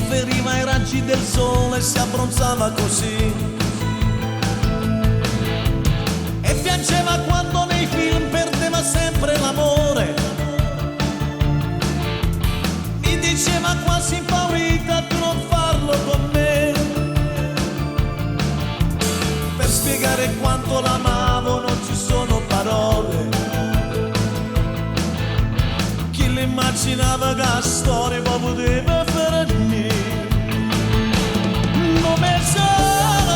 Preferiva i raggi del sole, si abbronzava così. E piangeva quando nei film perdeva sempre l'amore. Mi diceva quasi impaurita, tu non farlo con me. Per spiegare quanto l'amavo non ci sono parole. Chi l'immaginava che la storia poi poteva finire? Come sono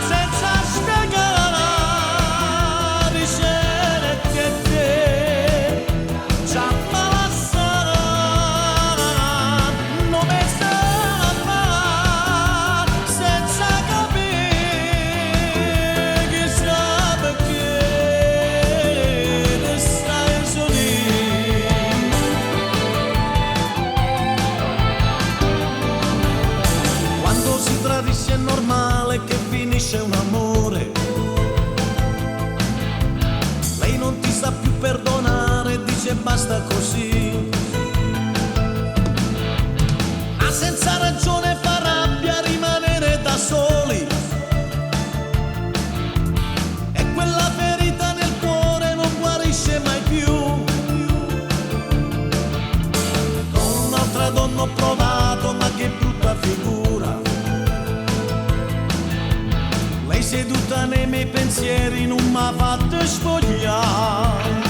senza spiegare, dicere che te ci non mi senza capire chissà perché ne stai soli. Quando si tradisce è normale che finisce un amore. Lei non ti sa più perdonare, dice basta così. Ma senza ragione fa rabbia rimanere da soli. E quella ferita nel cuore non guarisce mai più. Con un'altra donna ho provato, ma che brutta figura. Lei seduta nei miei pensieri non mi ha fatto spogliare.